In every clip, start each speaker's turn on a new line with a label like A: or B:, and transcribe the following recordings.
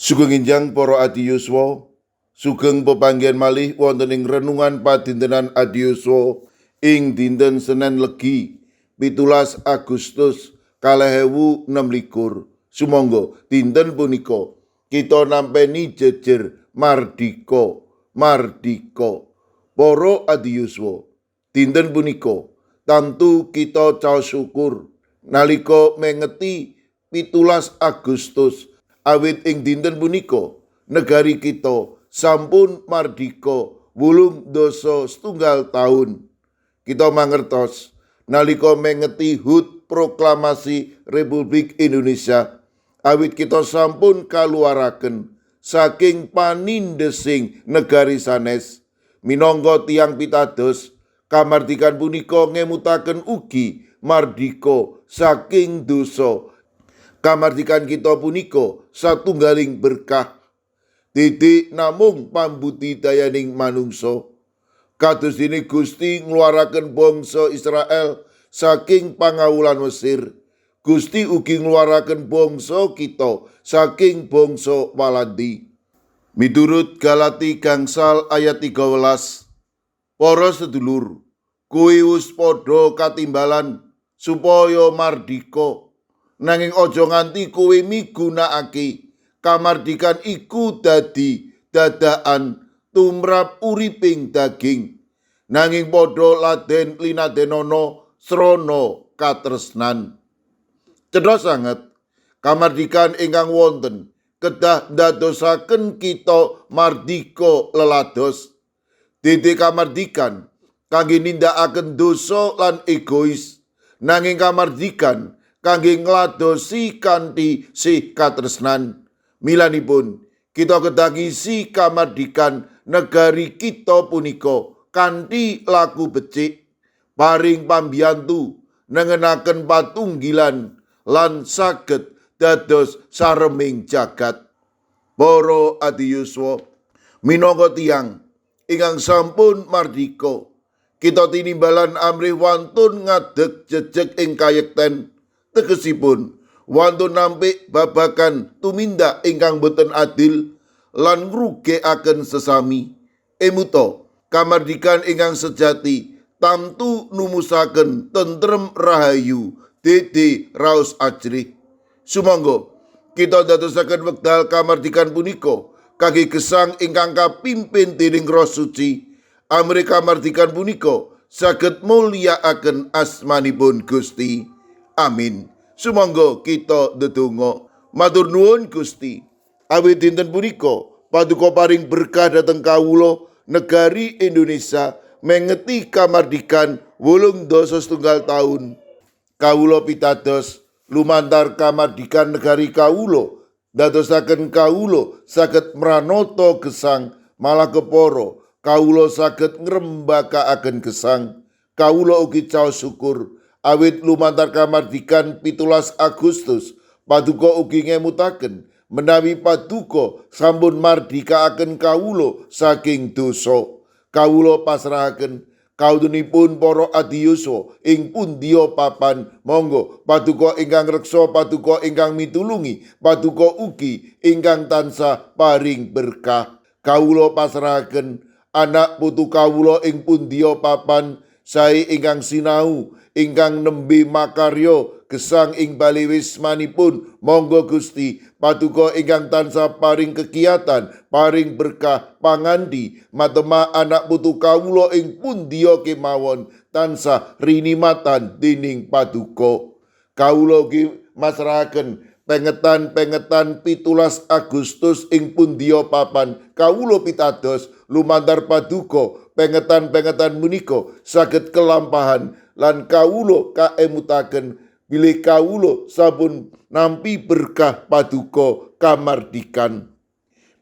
A: Sugeng enjang para adiyuswa, sugeng pepanggihan malih wonten ing renungan padintenan adiyuswa ing dinten Senen Legi 17 Agustus 2026. Sumangga dinten punika kita nampeni jejer mardika, mardika. Para adiyuswa, dinten punika tantu kita caos syukur nalika mengeti 17 Agustus, awit ing dinten punika negari kita sampun mardika 83 taun. Kita mangertos nalika mengeti HUT Proklamasi Republik Indonesia, awit kita sampun kaluwaraken saking panindesing negari sanes. Minangka tiyang pitados, kamardikan punika ngemutaken ugi mardika saking dosa. Kamardikan kita punika satunggaling berkah, titik namung pambudidayaning manungsa. Kados dene Gusti ngluwaraken bangsa Israel saking pangawulan Mesir, Gusti ugi ngluwaraken bangsa kita saking bangsa Walandi. Miturut Galati gangsal ayat 13, para sedulur, kuwi wis padha katimbalan supaya mardika, nanging aja nganti kowe migunakake kamardikan iku dadi dadakan tumrap uriping daging, nanging padha laden linadenono srana katresnan. Cetha sanget kamardikan ingkang wonten kedah ndadosaken kita mardika lelados. Dede kamardikan kangge nindakaken dosa lan egois, nanging kamardikan kangge ngladosi kanthi sih katresnan. Milanipun kita kedah ngisi kamardikan negari kita punika kanthi laku becik, paring pambiyantu nengenaken patunggilan lan saged dados sareming jagat. Para adiyuswa, minangka tiyang ingkang sampun mardika, kita tinimbalan amrih wantun ngadeg jejeg ing kayekten, tegesipun wantun nampik babagan tumindak ingkang boten adil lan ngrugekaken sesami. Emuta, kamardikan ingkang sejati tamtu numusaken tentrem rahayu dede raos ajrih. Sumangga kita dadosaken wekdal kamardikan punika kangge gesang ingkang kapimpin dening Roh Suci. Amrih kamardikan punika saged mulyakaken asmanipun Gusti. Amin. Sumangga kita ndedonga. Matur nuwun Gusti. Awit dinten punika paduka paring berkah dhateng kawula negari Indonesia mengeti kamardikan 83 taun. Kawula pitados lumantar kamardikan negari kawula ndadosaken kawula saged mranata gesang, malah kepara kawula saged ngrembakakaken gesang. Kawula ugi caos syukur awit lumantar kamardikan 17 Agustus paduka ugi ngemutaken menawi paduka sampun mardikaaken kawula saking dosa. Kawula pasrahaken kawontenipun para adiyuswa ing pundiya papan. Monggo paduka ingkang reksa, paduka ingkang mitulungi, paduka ugi ingkang tansah paring berkah. Kawula pasrahaken anak putu kawula ing pundiya papan, sae ingkang sinau, ingkang nembe makarya gesang ing bali wismanipun. Monggo Gusti paduka ingkang tansah paring kegiatan, paring berkah pangandi matema anak putu kawula ing pundiya kemawon tansah rinimatan dening paduka. Kawula ugi masrahaken pengetan-pengetan 17 Agustus ing pundiya papan. Kawula pitados lumantar paduka pengetan-pengetan menika saged kelampahan lan kawula kaemutaken bilih kawula sampun nampi berkah paduka kamardikan.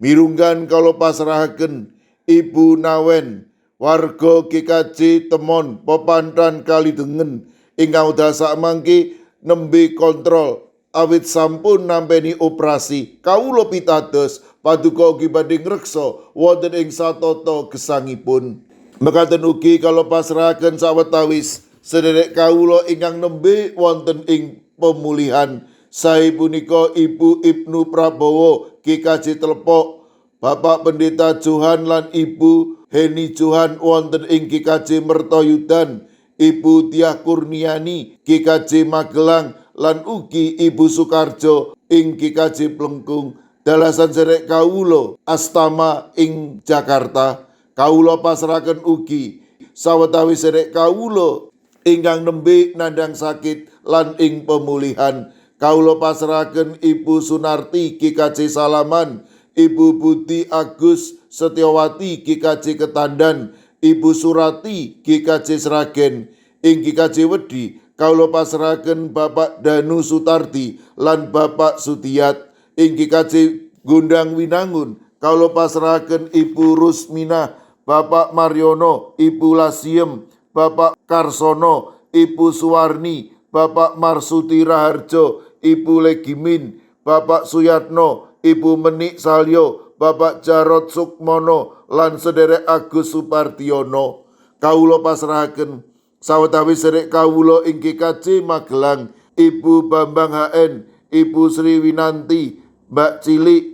A: Mirunggan kawula pasrahaken Ibu Nawen warga GKJ Temon Pepantan Kalidengen ingkang wekdal sakmangke nembe kontrol awit sampun nampeni operasi. Kawula pitados paduka ugi badhe ngreksa wonten ing satata gesangipun. Mekaten ugi kawula pasrahaken sawetawis sederek kawula ingkang nembe wonten ing pemulihan Sae punika Ibu Ibnu Prabowo GKJ Telepok, Bapak Pendeta Johan lan Ibu Heni Johan wonten ing GKJ Mertoyudan, Ibu Tiah Kurniani GKJ Magelang lan ugi Ibu Sukarjo ing GKJ Plengkung. Dalasan serek kawula Astama ing Jakarta. Kawula pasrahaken ugi sawetawis serek kawula ingkang nembe nandhang sakit lan ing pemulihan. Kawula pasrahaken Ibu Sunarti GKJ Salaman, Ibu Budi Agus Setiawati GKJ Ketandan, Ibu Surati GKJ Sragen. Ing GKJ Wedi kawula pasrahaken Bapak Danu Sutardi lan Bapak Sudiyat. Ing GKJ Gondang Winangun kawula pasrahaken Ibu Rusminah, Bapak Maryono, Ibu Lasiem, Bapak Karsono, Ibu Suwarni, Bapak Marsuti Raharjo, Ibu Legimin, Bapak Suyatno, Ibu Menik Salyo, Bapak Jarod Sukmono lan sederek Agus Supartiono. Kawula pasrahaken sawetawis serek kawula ing GKJ Magelang, Ibu Bambang HN, Ibu Sri Winanti, Mbak Cilik,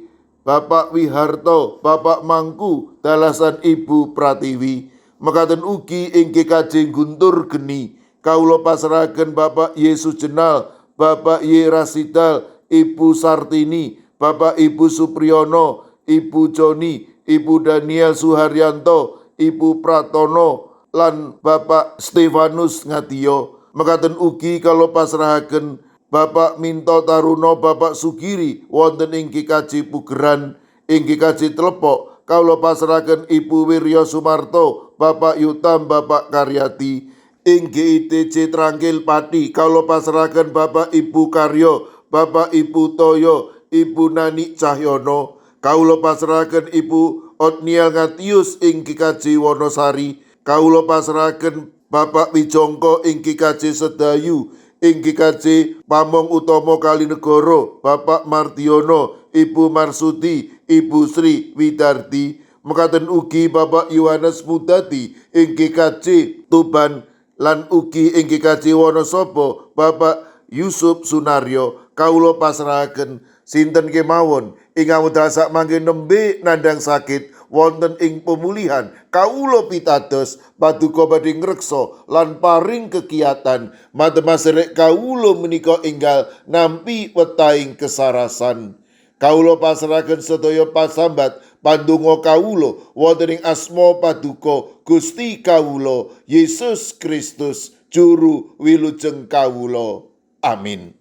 A: Bapak Wiharto, Bapak Mangku, dalasan Ibu Pratiwi. Mekaten ugi ing GKJ Guntur Geni, kawula pasrahaken Bapak Yesus Jenal, Bapak Y Rasidal, Ibu Sartini, Bapak Ibu Supriyono, Ibu Joni, Ibu Daniel Suharyanto, Ibu Pratono lan Bapak Stefanus Ngatiyo. Mekaten ugi kawula pasrahaken Bapak Minto Taruno, Bapak Sugiri wonten ing GKJ Pugeran. Ing GKJ Telepok kawula pasrahaken Ibu Wiryo Sumarto, Bapak Yutam, Bapak Karyati. Ing GITJ Trangkil Pati kawula pasrahaken Bapak Ibu Karyo, Bapak Ibu Toyo, Ibu Nani Cahyono. Kawula pasrahaken Ibu Otniel Ngatius ing GKJ Wonosari. Kawula pasrahaken Bapak Wijongko ing GKJ Sedayu. Ing GKJ Pamong Utomo Kalinegoro, Bapak Mardiono, Ibu Marsudi, Ibu Sri Widardi. Mekaten ugi Bapak Yohanes Mudadi ing GKJ Tuban lan ugi ing GKJ Wonosobo Bapak Yusuf Sunaryo. Kawula pasrahaken sinten kemawon ingkang wekdal sakmangke nembe nandhang sakit wonten ing pemulihan. Kawula pitados paduka badhe ngreksa lan paring kekiyatan matema serek kawula menika enggal nampi wetahing kesarasan. Kawula pasrahaken sedaya pasambat pandonga kawula wonten ing asma paduka Gusti kawula Yesus Kristus juru wilujeng kawula. Amin.